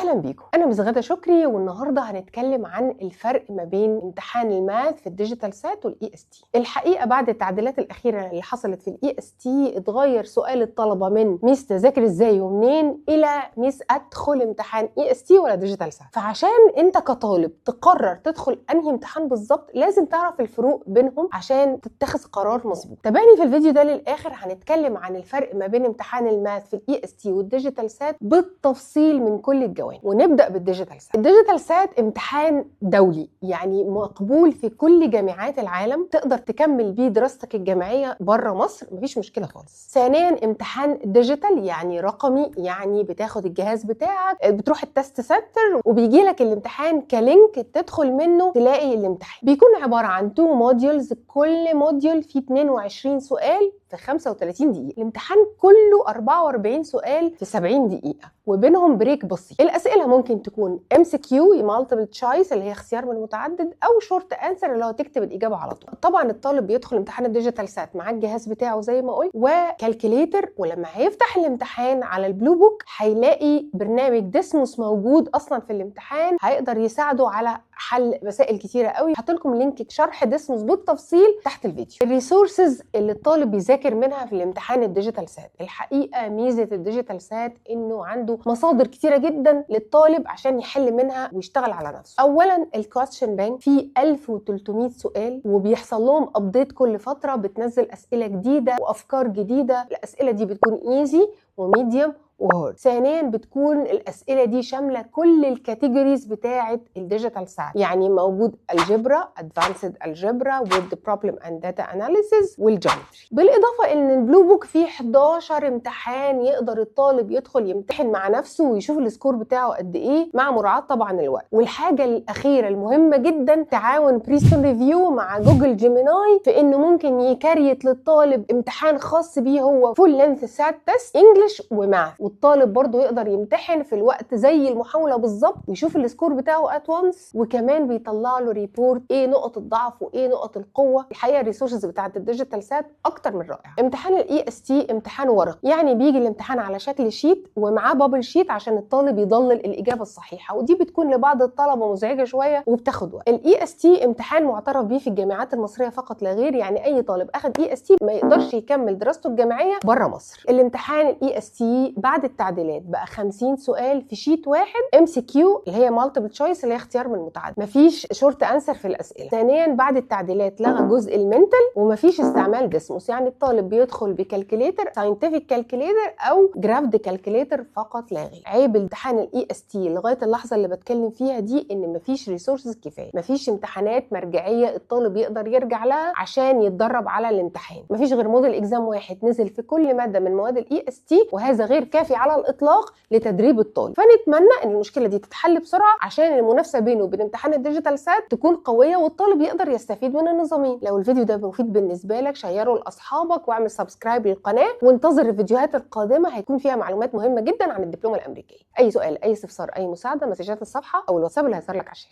اهلا بيكم، انا Miss غاده شكري، والنهارده هنتكلم عن الفرق ما بين امتحان ال math في ال digital SAT وال EST. الحقيقة بعد التعديلات الاخيرة اللي حصلت في ال EST اتغير سؤال الطلبة من Miss تذاكر ازاي ومنين الى Miss ادخل امتحان EST ولا digital SAT. فعشان انت كطالب تقرر تدخل انهي امتحان بالظبط لازم تعرف الفروق بينهم عشان تتخذ قرار مظبوط. تابعني في الفيديو ده للاخر، هنتكلم عن الفرق ما بين امتحان ال math في ال EST وال digital SAT بالتفصيل من كل الجوانب. ونبدا بال digital SAT. ال digital SAT امتحان دولي، يعني مقبول في كل جامعات العالم، تقدر تكمل بيه دراستك الجامعية بره مصر، مفيش مشكلة خالص. ثانيا امتحان digital يعني رقمي، يعني بتاخد الجهاز بتاعك بتروح ال test center وبيجي لك الامتحان ك link تدخل منه تلاقي الامتحان. بيكون عبارة عن 2 modules، كل module فيه 22 سؤال في 35 دقيقة. الامتحان كله 44 سؤال في 70 دقيقة وبينهم break بسيط. الأسئلة ممكن تكون MCQ multiple choice اللي هي اختيار من متعدد، أو short answer اللي هو تكتب الإجابة على طول. طبعا الطالب بيدخل امتحان ال digital SAT مع الجهاز بتاعه زي ما قلت و calculator، ولما هيفتح الامتحان على ال Bluebook هيلاقي برنامج Desmos موجود أصلا في الامتحان، هيقدر يساعده على حل مسائل كتيرة قوي. هحط لكم link شرح Desmos بالتفصيل تحت الفيديو. ال resources اللي الطالب بيذاكر منها في الامتحان ال digital SAT، الحقيقة ميزة ال digital SAT انه عنده مصادر كتيرة جدا للطالب عشان يحل منها ويشتغل على نفسه. اولا ال question bank فيه 1300 سؤال وبيحصل لهم update كل فترة، بتنزل اسئلة جديدة وافكار جديدة. الاسئلة دي بتكون easy و medium و hard. ثانيا بتكون الاسئلة دي شاملة كل ال categories بتاعه ال digital SAT، يعني موجود algebra، advanced algebra، word problem and data analysis، وال geometry. بالاضافة ان ال Bluebook فيه 11 امتحان يقدر الطالب يدخل يمتحن مع نفسه ويشوف ال score بتاعه قد ايه، مع مراعاة طبعا الوقت. والحاجة الاخيرة المهمة جدا تعاون Princeton Review مع Google Gemini في انه ممكن ي create للطالب امتحان خاص بيه هو full length SAT test English و math، والطالب برضو يقدر يمتحن في الوقت زي المحاولة بالظبط ويشوف ال score بتاعه at once، وكمان بيطلع له report ايه نقط الضعف وايه نقط القوة. الحقيقة ال resources بتاعت ال digital SAT اكتر من رائعة. امتحان ال EST امتحان ورقي، يعني بيجي الامتحان على شكل sheet ومعاه bubble sheet عشان الطالب يضلل الاجابة الصحيحة، ودي بتكون لبعض الطلبة مزعجة شوية وبتاخد وقت. ال EST امتحان معترف بيه في الجامعات المصرية فقط لا غير، يعني اي طالب اخذ EST ما يقدرش يكمل دراسته الجامعية بره مصر. الامتحان ال EST بعد التعديلات بقى 50 سؤال في sheet واحد MCQ اللي هي multiple choice اللي هي اختيار من متعدد، مفيش short answer في الاسئلة. ثانيا بعد التعديلات لغى جزء ال mental ومفيش استعمال Desmos، يعني الطالب بيدخل ب calculator، scientific calculator او graphed calculator فقط لا غير. عيب امتحان ال EST لغاية اللحظة اللي بتكلم فيها دي ان مفيش resources كفاية، مفيش امتحانات مرجعية الطالب يقدر يرجع لها عشان يتدرب على الامتحان، مفيش غير model exam واحد نزل في كل مادة من مواد ال EST، وهذا غير كافي على الاطلاق لتدريب الطالب. فنتمنى ان المشكلة دي تتحل بسرعة عشان المنافسة بينه وبين امتحان ال digital SAT تكون قوية والطالب يقدر يستفيد من النظامين. لو الفيديو ده مفيد بالنسبة لك شيره لاصحابك واعمل subscribe للقناة، وانتظر الفيديوهات القادمة هيكون فيها معلومات مهمة جدا عن الدبلومه الامريكية. اي سؤال، اي استفسار، اي مساعدة، مسجات الصفحة او الواتساب اللي هيظهر لك على الشاشة.